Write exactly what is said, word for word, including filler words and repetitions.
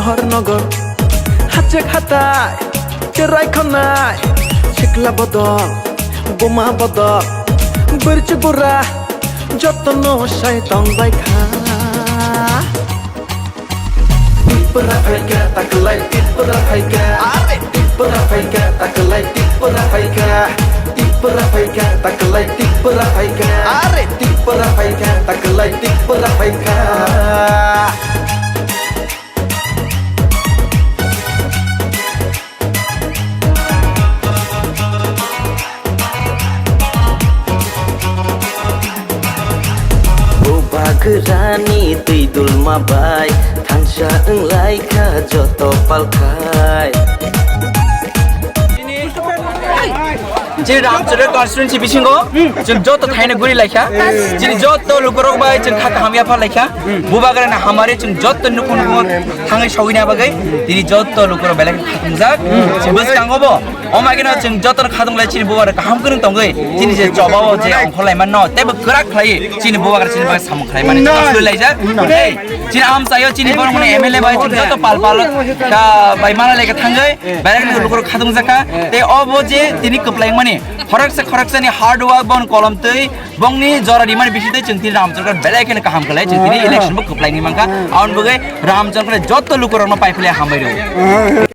Nogor, hachek hatai, cherai khonai, sikla bodol, buma bodol, birchi bura, jotono sai tong bai kha. Tipra phaikha, taklai Tipra phaikha. Are Tipra phaikha, taklai Tipra phaikha. Tipra phaikha, taklai Tipra phaikha. Are Tipra phaikha, taklai Tipra phaikha. Bubagrani twi dulma bai thansa wnglai kha joto palkhai. Chini Ramchoro constituency bisingo chwng joto thaino guri laikha. Chini joto lukurok bai chwng kha kaham yapha laikha. Bubagrani hamari chwng joto nukhung nukhung thangwi sogwini bagwi tini joto lukurok belai khatungjak. Chini bwskango bo. Omo khe no chwng joto no khatung lai chini bubagra kaham kwrwng tongwi chini je choba o je ongkhor lai manno teibo kwrak khlai chini bubagra chini bagwi samung khlai mani chwng laijak. Tei chini amchaio chini borok mani M L A bai chwng joto pal pal kha bai mana lai kha thangwi belai khe lukurok khatung jakha. Tei obo je tini kwplai mani khoroksa khoroksani hard work bon kolom twi bongni jora rimani bisingtwi chwng tini Ramchoro belai kheno kaham khlai chwng tini election bo kwplai ni mankha. Aboni bagwi Ramchoro joto lukurokno pai philai hambai rw.